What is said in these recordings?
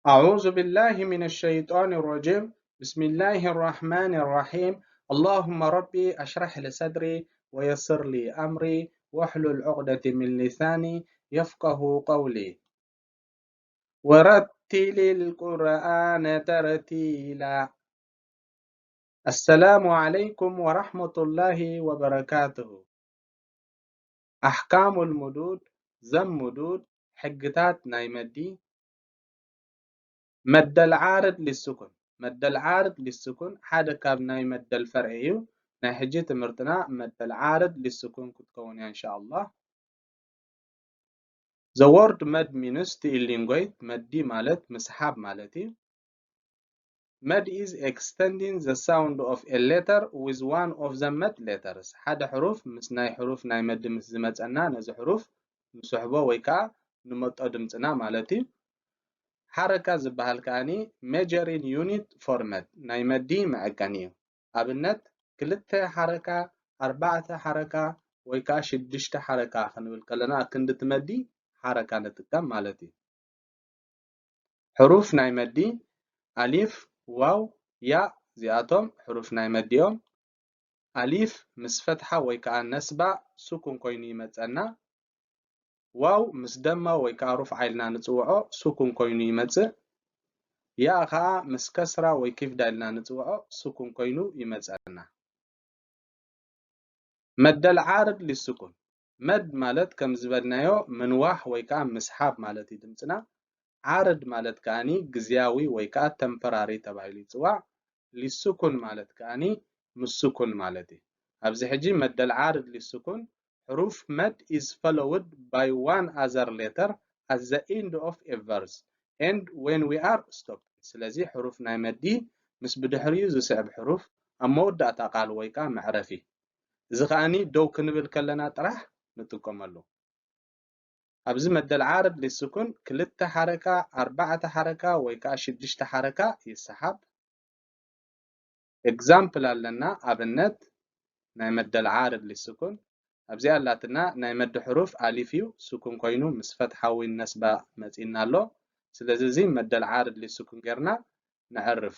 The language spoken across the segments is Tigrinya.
أعوذ بالله من الشيطان الرجيم. بسم الله الرحمن الرحيم. اللهم ربي أشرح لي صدري ويسر لي أمري واحلل عقدة من لساني يفقه قولي. ورتل القرآن ترتيلا. السلام عليكم ورحمة الله وبركاته. ኣሕካሙል ሙዱድ፣ ዘም ሙዱድ፣ ሕግታት ናይ መዲ። መደል ዓርድ ሊሱኩን፣ መደል ዓርድ ሊሱኩን ሓደ ካብ ናይ መደል ፈርዒ እዩ። ናይ ሕጂ ትምህርትና መደል ዓርድ ሊሱኩን ክትከውን እያ እንሻኣላህ። The word መድ means to elongate፣ መዲ ማለት ምስሓብ ማለት እዩ። መድ is extending the sound of a letter with one of the መድ letters። ሓደ ሕሩፍ ምስ ናይ ሕሩፍ ናይ መዲ ምስ ዝመጸና ነዚ ሕሩፍ ንስሕቦ ወይ ከዓ ንመጦ ድምጽና ማለት እዩ። ሓረካ ዝበሃል ከኣኒ measuring unit for መድ ናይ መዲ መዐቀኒ እዩ። ኣብነት ክልተ ሓረካ፣ ኣርባዕተ ሓረካ ወይ ከዓ ሽዱሽተ ሓረካ ክንብል ከለና ኣክንዲ እቲ መዲ ሓረካ ንጥቀም ማለት እዩ። ሕሩፍ ናይ መዲ ኣሊፍ፣ ዋው፣ ያ እዚኣቶም ሕሩፍ ናይ መዲ እዮም። ኣሊፍ ምስ ፈትሓ ወይ ከዓ ነስባ ሱኩን ኮይኑ ይመጸና። ዋው ምስ ደማ ወይ ከዓ ሩፍዓ ኢልና ንጽውዖ ሱኩን ኮይኑ ይመጽእ። ያ ከዓ ምስ ከስራ ወይ ኪፍዳ ኢልና ንጽውዖ ሱኩን ኮይኑ ይመጸና። መደል ዓርድ ሊሱኩን፣ መድ ማለት ከም ዝበልናዮ ምንዋሕ ወይ ከዓ ምስሓብ ማለት እዩ ድምፅና። ዓርድ ማለት ከኣኒ ግዝያዊ ወይ ከዓ ተምፐራሪ ተባሂሉ ይፅዋዕ። ሊሱኩን ማለት ከኣኒ ምስኩን ማለት እዩ። ኣብዚ ሕጂ መደል ዓርድ ሊሱኩን ሕሩፍ መድ is followed by one other letter at the end of a verse and when we are stopped። ስለዚ ሕሩፍ ናይ መዲ ምስ ብድሕሪኡ ዝስዕብ ሕሩፍ ኣብ መወዳእታ ቃል ወይ ከዓ መዕረፊ። እዚ ከኣኒ ደው ክንብል ከለና ጥራሕ ንጥቀመሉ። ኣብዚ መደል ዓርድ ሊሱኩን ክልተ ሓረካ፣ ኣርባዕተ ሓረካ ወይ ከዓ ሽዱሽተ ሓረካ ይሰሓብ። ኤግዛምፕል ኣለና፣ ኣብነት ናይ መደል ዓርድ ሊሱኩን። ኣብዚኣ ኣላትና ናይ መዲ ሕሩፍ ኣሊፍ እዩ፣ ሱኩን ኮይኑ ምስ ፈትሓዊ ነስባ መጺና ኣሎ። ስለዚ እዚ መደል ዓርድ ሊሱኩን ጌርና ነዕርፍ።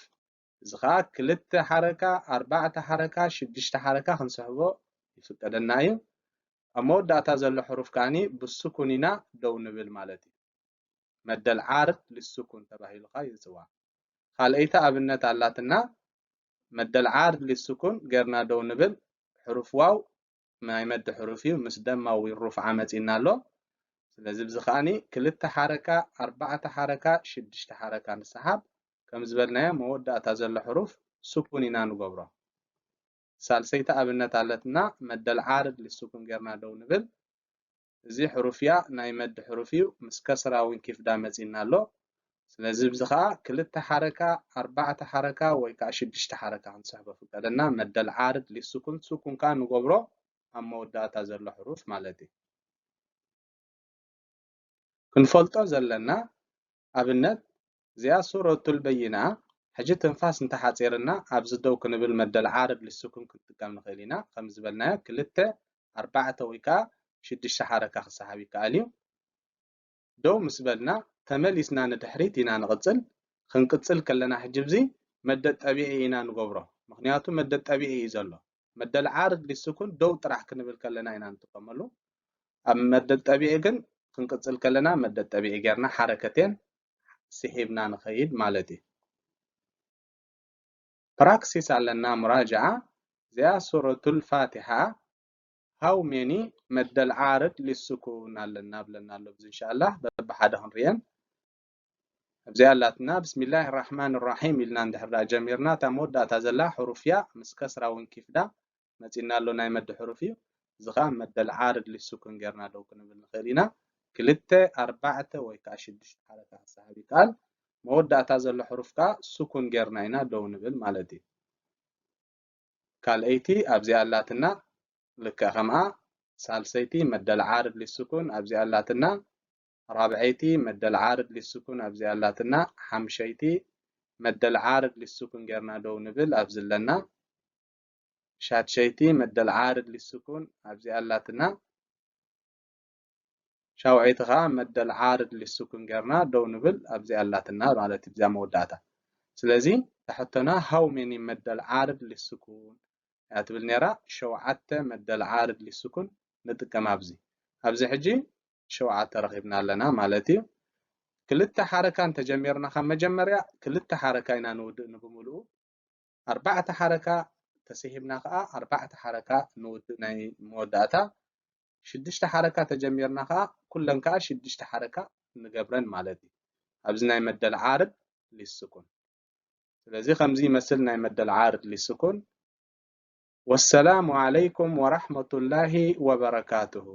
እዚ ኸኣ ክልተ ሓረካ፣ ኣርባዕተ ሓረካ፣ ሽዱሽተ ሓረካ ክንስሕቦ ይፍቀደና እዩ። ኣብ መወዳእታ ዘሎ ሕሩፍ ከኣኒ ብሱኩን ኢና ደው ንብል ማለት እዩ። መደል ዓርድ ሊሱኩን ተባሂሉ ኸኣ ይጽዋዕ። ካልኣይቲ ኣብነት ኣላትና፣ መደል ዓርድ ሊሱኩን ጌርና ደው ንብል። ሕሩፍ ዋው ናይ መዲ ሕሩፍ እዩ፣ ምስ ደማዊ ሩፍዓ መጺና ኣሎ። ስለዚ ብዚ ከኣኒ ክልተ ሓረካ፣ ኣርባዕተ ሓረካ፣ ሽዱሽተ ሓረካ ንሰሓብ። ከም ዝበልናዮ መወዳእታ ዘሎ ሕሩፍ ሱኩን ኢና ንገብሮ። ሳልሰይቲ ኣብነት ኣለትና፣ መደል ዓርድ ሊሱኩን ጌርና ደው ንብል። እዚ ሕሩፍ ያ ናይ መዲ ሕሩፍ እዩ፣ ምስ ከስራ እውን ኪፍዳ መጺና ኣሎ። ስለዚ ብዚ ኸኣ ክልተ ሓረካ፣ ኣርባዕተ ሓረካ ወይ ከዓ ሽዱሽተ ሓረካ ክንስሕቦ ፍቀደና። መደል ዓርድ ሊሱኩን ሱኩን ከኣ ንገብሮ ኣብ መወዳእታ ዘሎ ሕሩፍ ማለት እዩ። ክንፈልጦ ዘለና ኣብነት እዚኣ ሱረቱል በይና። ሕጂ ትንፋስ እንተሓፂርና ኣብዚ ደው ክንብል መደል ዓርድ ሊሱኩን ክንጥቀም ንኽእል ኢና። ከም ዝበልናዮ ክልተ፣ ኣርባዕተ ወይ ከዓ ሽዱሽተ ሓረካ ክሰሓብ ይከኣል እዩ። ደው ምስ በልና ተመሊስና ንድሕሪት ኢና ንቕጽል። ክንቅጽል ከለና ሕጂ ብዚ መደድ ጠቢዒ ኢና ንገብሮ፣ ምኽንያቱ መደድ ጠቢዒ እዩ ዘሎ። መደል ዓርድ ሊሱኩን ደው ጥራሕ ክንብል ከለና ኢና ንጥቀመሉ። ኣብ መደድ ጠቢዒ ግን ክንቅጽል ከለና መደድ ጠቢዒ ጌርና ሓረከቴን ስሒብና ንኸይድ ማለት እዩ። ፕራክሲስ ኣለና ሙራጅዓ። እዚኣ ሱረቱል ፋቲሓ ሃው ሜኒ መደል ዓርድ ሊሱኩን ኣለና ብለና ኣሎ። ብዚ እንሻላህ በብሓደ ክንርእየን። ኣብዚኣ ኣላትና ብስሚላህ ራሕማን ራሒም ኢልና እንድሕር ደኣ ጀሚርና እታ መወዳእታ ዘላ ሕሩፍ ያ ምስ ከስራ እውን ኪፍዳ መፂና ኣሎ። ናይ መዲ ሕሩፍ እዩ። እዚ ከዓ መደል ዓርድ ሊሱኩን ጌርና ደው ክንብል ንኽእል ኢና። ክልተ፣ ኣርባዕተ ወይ ከዓ ሽዱሽተ ሓረካ ክሰሓብ ይከኣል። መወዳእታ ዘሎ ሕሩፍ ከዓ ሱኩን ጌርና ኢና ደው ንብል ማለት እዩ። ካልኣይቲ ኣብዚኣ ኣላትና ልክዕ ከምኣ። ሳልሰይቲ መደል ዓርድ ሊሱኩን ኣብዚኣ ኣላትና። ራብዐይቲ መደል ዓርድ ሊሱኩን ኣብዚኣ ኣላትና። ሓምሸይቲ መደል ዓርድ ሊሱኩን ጌርና ደው ንብል ኣብዚ ኣለና። ሻድሸይቲ መደል ዓርድ ሊሱኩን ኣብዚኣ ኣላትና። ሻውዐይቲ ከዓ መደል ዓርድ ሊስኩን ጌርና ደው ንብል። ኣብዚኣ ኣላትና ማለት እዩ፣ ብዛ መወዳእታ። ስለዚ ተሕቶና how many መደል ዓርድ ሊስኩን እያ ትብል ነይራ። ሸውዓተ መደል ዓርድ ሊስኩን ንጥቀም ኣብዚ። ኣብዚ ሕጂ ሸውዓተ ረኺብና ኣለና ማለት እዩ። ክልተ ሓረካ እንተጀሚርና ካብ መጀመርያ ክልተ ሓረካ ኢና ንውድእ ንብምልኡ። ኣርባዕተ ሓረካ ተስሂብና ከዓ ኣርባዕተ ሓረካ ንውድእ ናይ መወዳእታ። ሽዱሽተ ሓረካ ተጀሚርና ከዓ ኩለን ከዓ ሽዱሽተ ሓረካ ንገብረን ማለት እዩ። ኣብዚ ናይ መደል ዓርድ ሊስኩን። ስለዚ ከምዚ ይመስል ናይ መደል ዓርድ ሊስኩን። ወሰላሙ ዓለይኩም ወራሕመቱላሂ ወበረካቱሁ።